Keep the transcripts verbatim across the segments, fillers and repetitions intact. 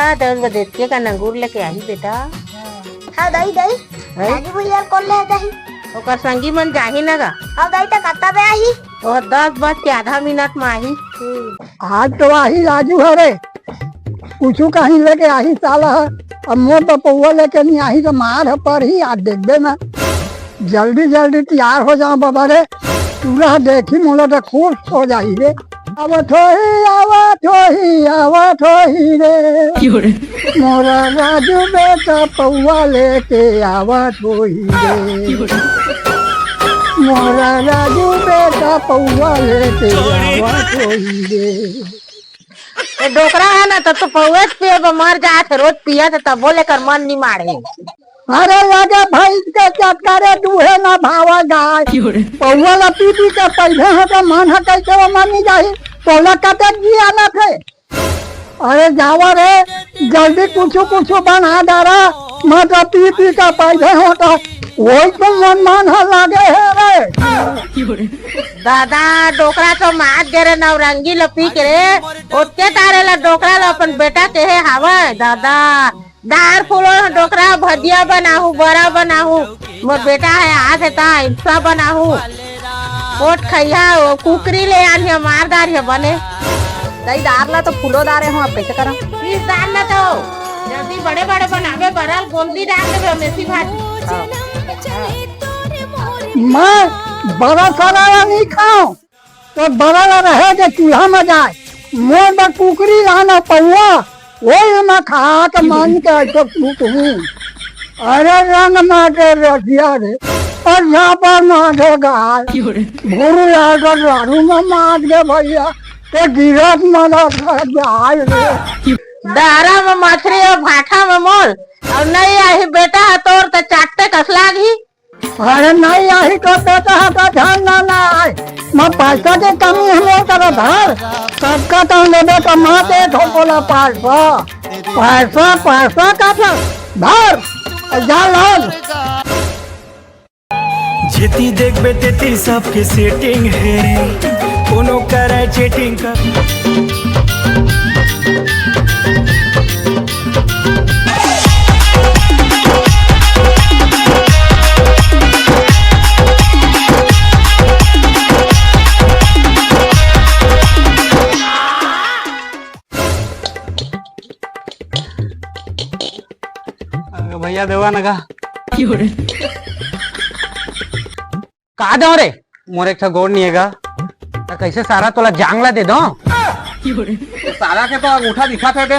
हाँ, दस बजे के का नंगूर लेके आही बेटा। हाँ, दाई, दाई। हैं? राजू भैया कौन ले जाही? ओकर संगी मन जाही ना गा। हाँ, दाई, त कत्ता बे आही? ओ, दस बज के आधा मिनट में आही। आज तो आही राजू हरे, कुछु कहीं लेके आही साला ह। अब मोर तो पौवा लेके नहीं आही तो मार ह परही, आज देखबे ना। जल्दी जल्दी तैयार हो जाओ बाबा रे, पूरा देखी मोला तो खुश हो जाही रे। आवत होही, आवत होही, आवत होही रे। मोरा राजू बेटा पौवा लेके आवत होही रे। मोरा राजू बेटा पौवा लेके आवत होही रे। ये डोकरा है ना, तब तो पौवे से पिए बर मर जात है, रोज पियत है, तब बोले कर मन नहीं मारे। अरे लगे भैंस के चटकारे दूहे ना भावा गाय। पौवा ला पी पी के पैदे हो तो मन ह कैसे वो मानी जाही? तोला कते जिया ना थे। अरे जावा रे, जल्दी कुछु कुछु बना डारा, मैं तो पी पी के पैदे हो तो वही तो मन मन ह लागे है रे। दादा, डोकरा तो मात गे रे नौरंगी ल पी के रे, ओतके तारे ला डोकरा ला अपन बेटा केहे हावय। दादा, दार फूलो डोकरा, भजिया बनाहू, बरा बनाहू, मोर बेटा है, आत हे ता, इंसा बनाहू, कोट खैया, वो कुकरी ले आन हे, मार दार हे बने। दाई, दार ला तो फूलो दारे हो, अब कैसे करम? इस दार ला तो जल्दी बड़े बड़े बनावे, बरल गोंदली डाल देवे, मेथी भाजी। मैं बड़ा सारा नहीं खाऊं। तो बड़ा ला रहे जे चूल्हा में जाए, मोर बर कुकरी लाना पौवा, वही में खा के मन के ऐसे खुश हूँ। अरे रंग मार दे रसिया रे, और झापड़ मार दे गाय। भोरू लाल का दारू में मार दे भैया, ते गिरत मदद कर जाए रे। दारा में मछरी और भाठा में मोल, और नहीं आही बेटा है तोर तो चाटते कस लागी। अरे नहीं, यही तो देता है तो ध्यान ना, ना आए। मैं पैसा के कमी है, वो तरह धर। सबका तो लेबे तो माँ दे ठो बोला पैसा। पैसा, पैसा का था। धर, जा लोग। जेती देखबे तेती सबके सेटिंग हे, कोनो करे चीटिंग कर। अरे भैया देवा ना का। का दो रे? मोर एक ठा गोड़ नहीं है गा। त कैसे सारा तोला जांग ला दे दो? सारा के तो अंगूठा दिखा थे दे।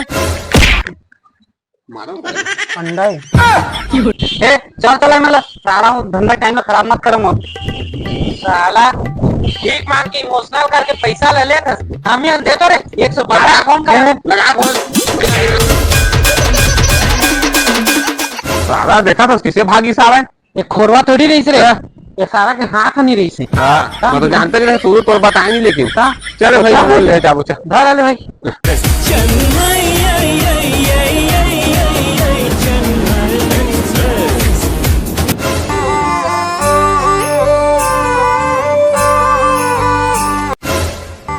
मारो। अंडा है। ए, चल, चल, मैं ला, सारा हो, धंधा टाइम में खराब मत करो मोर। साला, ठीक मान के इमोशनल करके पैसा ले लेत हस। हम ही दे तो रे, एक सौ बारह फोन कर। लगा फोन। साला, देखा था, किसे भागी साला? ये खोरवा थोड़ी रहीस रे। हाँ। ये सारा के हाथ नहीं रहीस। हाँ, हाँ। मैं तो जानते नहीं रहे, शुरू तोर बताए नहीं लेकिन। हाँ। चलो भाई, बोल ले, जाबो, चल। धर ले भाई।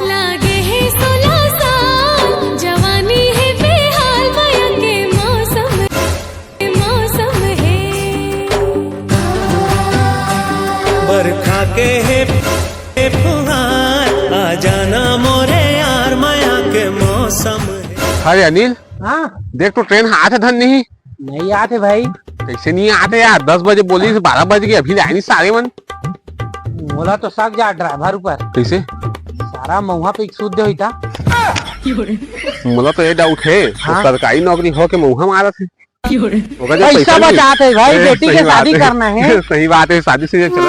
लागे हे सोलह साल, जवानी हे बेहाल, मया के मौसम मौसम हे। बरखा के हे फुहार, आ जाना मोरे यार, मया के मौसम हे। अरे अनिल, हाँ। देख तो ट्रेन ह आत हे धन नहीं। नहीं आत हे भाई। कैसे नहीं आत हे यार? दस बजे बोली से बारह बज गए, अभी लाए नहीं सारे मन। मोला तो शक जा ड्राइवर ऊपर। कैसे? सारा महुआ पे एक शुद्ध होई था। मोला तो ये डाउट है, वो हाँ। सरकारी नौकरी हो के महुआ मारत हे। ओकर जो पैसा पैसा नहीं। बचात हे भाई, ए, बेटी सही के बात शादी है। करना है। सही बात है, शादी से चलत हे ना।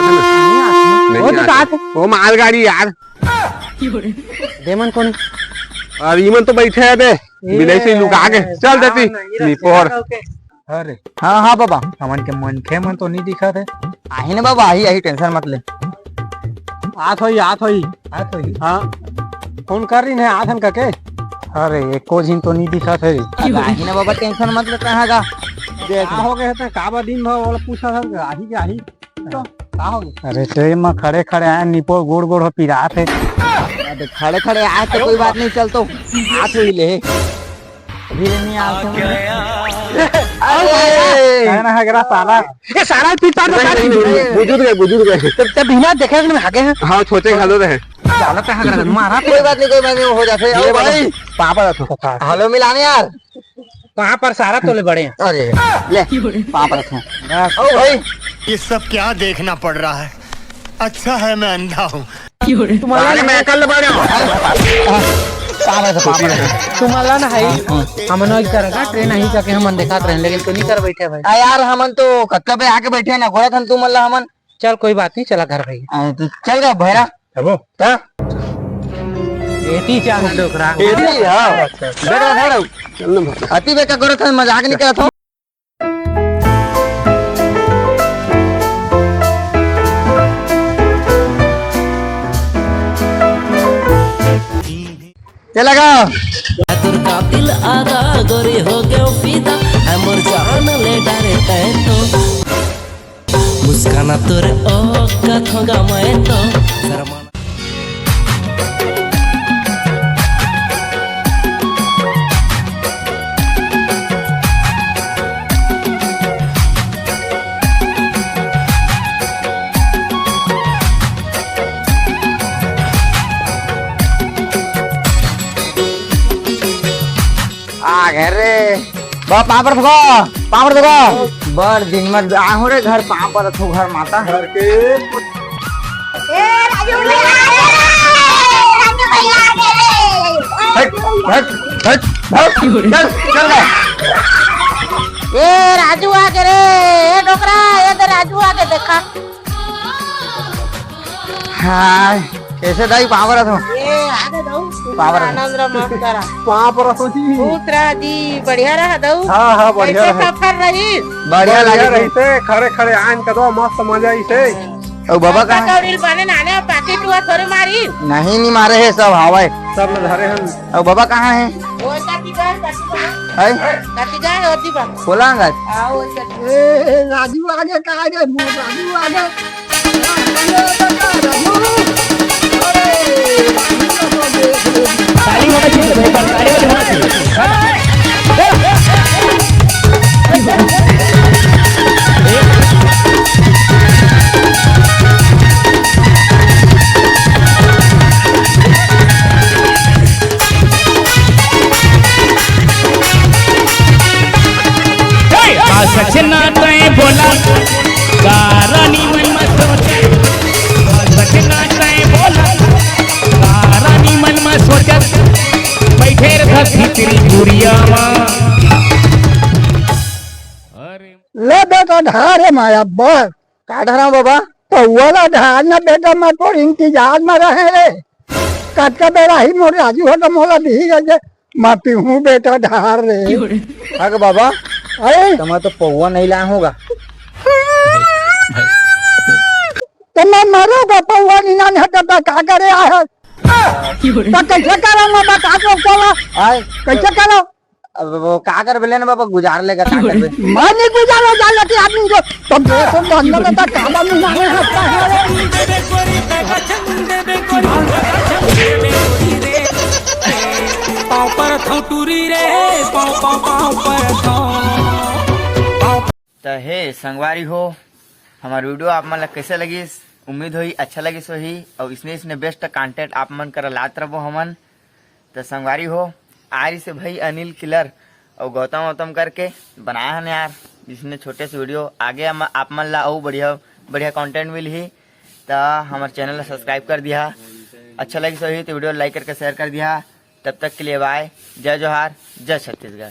नहीं वो तो आते। बात है। वो मालगाड़ी यार। देमन कोनी? और इमन तो बैठे हे बे, ए, बिलाई से लुका के। चल देती, नहीं, निपोर। अरे। हाँ, हाँ बाबा, हमन के मनखे मन तो नहीं दिखत हे। आही ना बाबा, आही, आही, टेंशन मत ले। आत होई, आत होई। आत होई। हाँ, फोन कर रही है, आत हन करके। अरे, एको झिन तो नहीं दिखत हे। अरे, आही ना बाबा, टेंशन मत ले, कहाँ गा? देख। का हो गए हे, का बा दिन भर वाला पूछा था, आही के आही। तो, का हो गए? अरे, ट्रेन में खड़े खड़े आए, निपोर गोड़ गोड़ हो पिरात हे। अबे, खड़े खड़े आए तो कोई बात नहीं, चल तो। आत होई ले। धीरे नहीं आते हैं। अरे! कहना है गरा साला। ये साला पीट पाट बता नहीं, नहीं, नहीं, बुझुत गए, बुझुत गए। तब, तब बिना देखे हमने भागे हैं। हाँ, छोटे घालो रहे। साला कहाँ गरा मारा? कोई बात नहीं, कोई बात नहीं, हो जाते हैं। ये ओ भाई, बात पापा रखो। हेलो मिलान यार। कहाँ पर सारा तोले बड़े हैं। अरे, ले, पाँव पर रखो। ओ भाई। ये सब क्या देखना पड़ रहा है? अच्छा है मैं अंधा हूँ। तुम्हारा अरे, मैं कल बड़ा हूँ। पाँव पर रखो, पाँव पर रखो। तुम्हारा ना है, हम ना इस तरह का ट्रेन नहीं जाके हम देखा रहे हैं, लेकिन तू नहीं कर बैठे भाई। आ यार, हमन तो कतका बजे आके बैठे हैं ना, गोरा थन तू मल्ला हमन। चल कोई बात नहीं, चला घर भाई। आ, तो चल गा भैरा। अबो। का? एती चाह डोकरा। एती, हाँ। अच्छा, अच्छा। बेटा, खड़ा हो। चल ना, बेटा। अति बेटा करो था, मजाक नहीं करत हो। ये लगा। दुर्गा दिल आदा गोरी हो गयो फिदा, है मोर जान ले डारे तै तो। मुस्काना तोरे औकात होगा मैं तो शर्माना। आ गए रे। बा, पापड़ फुका, पापड़ फुका। बड़ दिन में आहू रे घर, पापड़ थो घर माता। घर के ए, राजू भैया आ गए रे! राजू भैया आ गए रे! हट, हट, हट, हट, चल, चल रहा। ए, राजू आ गए रे! ए, डोकरा, ए, तो राजू आ गए, देखा। हाय, कैसे दाई पावर हो? ए, आ गए दाऊ। पावर हो। आनंद रा मस्त करा। पावर हो जी। खुश रहा जी, बढ़िया रहा दाऊ। हाँ, हाँ, बढ़िया कैसे रहे। सफर रही? बढ़िया बढ़िया लगे। रहिसे, खड़े खड़े आन कदो मस्त मजा आइसे। अउ बाबा कहाँ है? कौड़ी बने नाने पाकिट हुआ थोड़े मारी। नहीं, नहीं मारे है, सब हवा है। सब में धरे हैं। अउ बाबा कहाँ है? वो कति गए, कति गए। है? कति गए, होती बा। बोला ना। आओ, ए, राजू आगे कहाँ गए? राजू आगे। ताली होना चाहिए भाई, ताली होना चाहिए। का सच ना तय बोला, का रानी मन में सोचे। का सच ना तय बोला, का रानी मन में सोचत, बैठे रहत भीतरी दुरिया मा। अरे ले बेटा, ढारे माया बर। का ढारा बाबा? पौवा ला ढार ना बेटा, मैं तोर इंतजार में रहे रे। कतका बेरा ही मोर राजू हो तो मोला दिही गए, मैं पीहूँ बेटा ढार रे। अरे बाबा, अरे? तो मैं तो पौवा नहीं लाया होगा। तो मैं मरूंगा, पौवा नहीं लाने हटा तो का करे आए? तो कैसे करो, मैं बता दो पौवा। आए? कैसे करो? अब वो का करबे, लेने बाबा, गुजार लेगा, का करबे? मैं नहीं गुजारा जा लेके आदमी को, तो दो सौ बहत्तर में तक काबा में मारे हंसता है। पाँव पर थौं टूरी रे, पाँव, पाँव, पाँव पर थौं। त हे संगवारी हो, हमार वीडियो आप मन ला कैसे लगिस? उम्मीद होही अच्छा लगिस होही, अउ इसने इसने बेस्ट कंटेंट आप मन करा लात रहो हमन। त संगवारी हो, आ रही से भाई अनिल किलर अउ गौतम गौतम करके बनाया हन यार, जिसने छोटे से वीडियो। आगे हम आप मन ला अउ बढ़िया बढ़िया कंटेंट मिलही। त हमार चैनल ला सब्सक्राइब कर दिया, अच्छा लगिस होही तो वीडियो लाइक करके शेयर कर दिया। तब तक के लिए बाय, जय जोहार, जय छत्तीसगढ़।